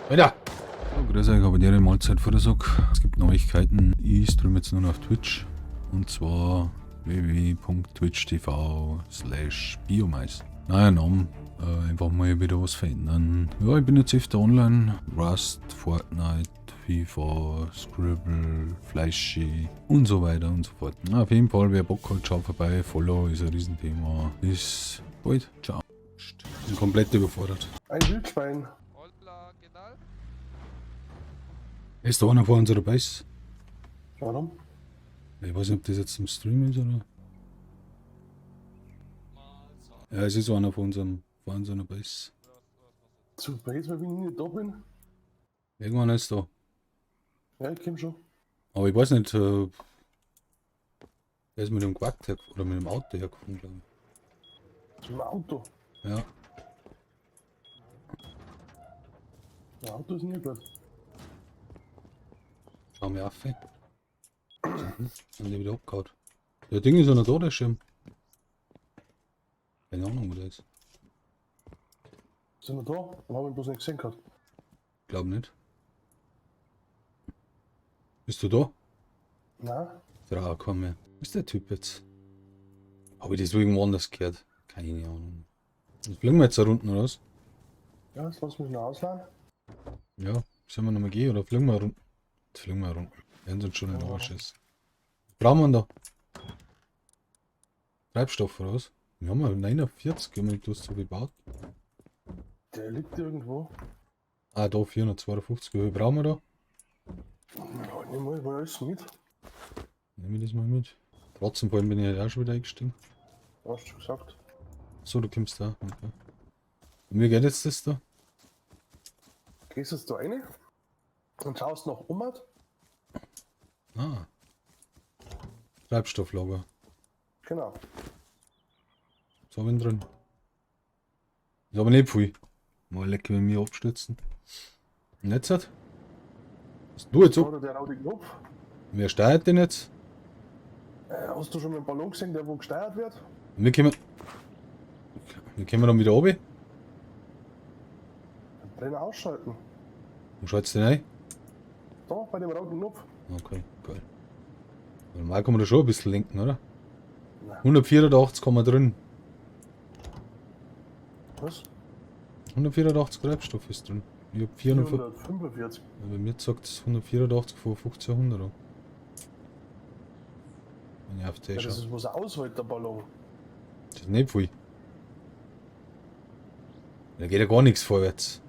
Alter! So, grüß euch, habe die Mahlzeit vor der Sack. Es gibt Neuigkeiten. Ich streame jetzt nur noch auf Twitch. Und zwar www.twitch.tv/biomais. Naja, Name. Einfach mal wieder was verändern. Ja, ich bin jetzt öfter online. Rust, Fortnite, FIFA, Scribble, Fleischi und so weiter und so fort. Na, auf jeden Fall, wer Bock hat, schaut vorbei. Follow ist ein Riesenthema. Bis bald. Ciao. Bin komplett überfordert. Ein Wildschwein. Hola, ¿qué tal? Ist da einer vor unserer Base? Warum? Ich weiß nicht, ob das jetzt im Stream ist oder. Ja, es ist einer vor unserer Base. Zu Base, weil ich nicht da bin? Irgendwann ist da. Ja, ich komm schon. Aber ich weiß nicht, der ist mit dem Quad oder mit dem Auto hergefahren, glaube ich. Zum Auto. Ja. Das Auto ist nie gut. Schau mir auf. Haben die wieder abgehauen. Der Ding ist ja noch da, der Schirm. Keine Ahnung, wo der ist. Sind wir da? Dann habe ich bloß nicht gesehen gehabt. Glaub nicht. Bist du da? Nein. Trau, komm mehr. Wo ist der Typ jetzt? Habe ich das irgendwo anders gehört? Keine Ahnung. Jetzt fliegen wir jetzt da unten, oder was? Ja, jetzt lass mich noch ausleihen. Ja, sollen wir nochmal gehen oder fliegen wir runter? Jetzt fliegen wir runter. Werden uns schon in den Arsch ist. Was brauchen wir denn da? Treibstoff oder was? Wir haben ja 49, haben wir nicht so viel gebaut. Der liegt irgendwo. Ah, da 452, wie viel brauchen wir da? Ja, nimm mal alles mit. Nehmen wir das mal mit. Trotzdem vorhin bin ich halt auch schon wieder eingestiegen. Hast du schon gesagt. So, du kommst da. Okay. Und wie geht jetzt das da? Gehst jetzt da rein und schaust nach Ummert. Ah. Treibstofflager. Genau. Was hab ich denn drin? Ist aber nicht viel. Mal lecker mit mir abstürzen. Und jetzt hat? Was du jetzt ab? Oder der rote Knopf. Wer steuert den jetzt? Hast du schon mal einen Ballon gesehen, der wo gesteuert wird? Und wir kommen. Wir kommen dann wieder runter. Den Brenner ausschalten. Wo schaltest du den ein? Da, bei dem roten Knopf. Okay, geil. Normal kann man da schon ein bisschen lenken, oder? Nein. 184 kann man drin. Was? 184 Treibstoff ist drin. Ich hab 445. 445. Ja, bei mir sagt es 184 von 1500 an. Wenn ich auf die Ja, das schaue. ist was aushält, der Ballon. Das ist nicht viel. Da geht ja gar nichts vorwärts.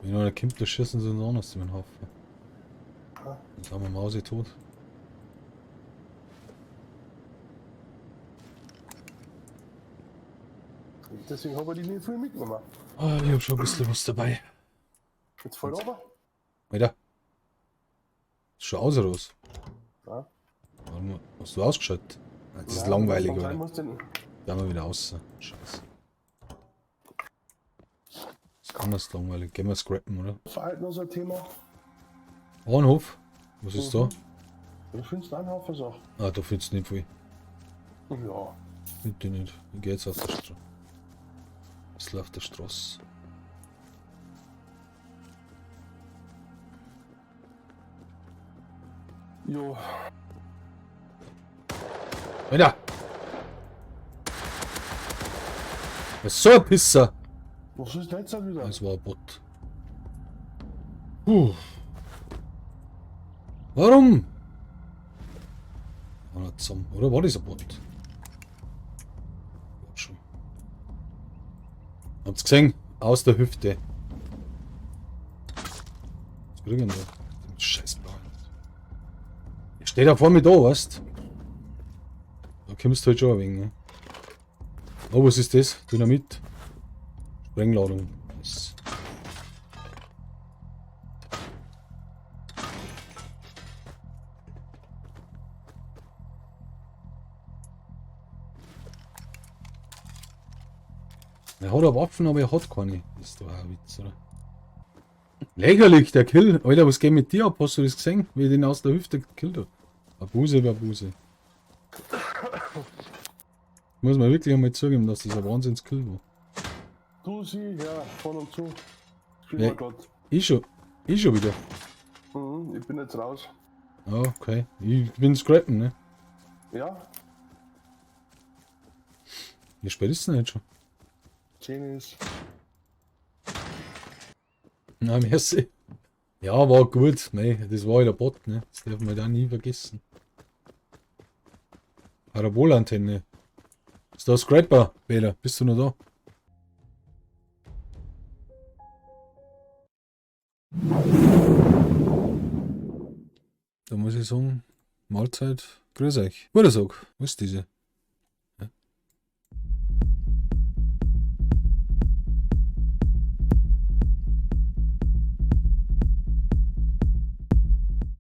Wenn einer kommt, da schießen sie uns auch noch den Haufen. Ja. Dann sind wir Mausi tot. Deswegen habe ich die nicht viel mitgenommen. Ah, ich hab schon ein bisschen was dabei. Jetzt voll runter. Alter. Ist schon aus oder was? Ja. Warum hast du ausgeschaltet? Ah, das ist Nein, langweilig, kann sein, oder? muss den- Da haben wir wieder aus. Scheiße. Das kann das langweilig. Gehen wir scrappen, oder? Verhalten unser Thema. Bahnhof? Was ist da? Du findest einen Haufen Sachen. Ah, da findest du nicht viel. Ja. Bitte nicht. Ich geh jetzt auf der Straße. Bisschen auf der Straße. Jo. Alter! Das ist so ein Pisser! Was ist denn jetzt da wieder? Das war ein Bot. Puh. Warum? Einer zusammen. Oder war das ein Bot? Glaub schon. Habt's gesehen? Aus der Hüfte. Was kriegen wir da? Scheiß Bauer. Ich steh da vor mir da, weißt? Da kommst du halt schon ein wenig, ne? Oh, was ist das? Dynamit. Sprengladung. Das. Er hat eine Waffen, aber er hat keine. Das ist doch auch ein Witz, oder? Lächerlich, der Kill. Alter, was geht mit dir ab? Hast du das gesehen? Wie ich den aus der Hüfte gekillt hab? Abuse über Abuse. Muss man wirklich einmal zugeben, dass das ein Wahnsinnskill war. Du, sie, ja, von und zu. Spiel Ja. mal grad. Ich schon. Ich schon wieder. Ich bin jetzt raus. Ah, okay. Ich bin scrappen, ne? Ja, Wie spät ist denn jetzt schon? 10 ist. Na, merci. Ja, war gut. Mei, das war ja der Bot, ne? Das darf man da nie vergessen. Parabolantenne. Ist da Scrapper, Peter? Bist du noch da? Da muss ich sagen, Mahlzeit, grüß euch. Guter Sag, was ist diese?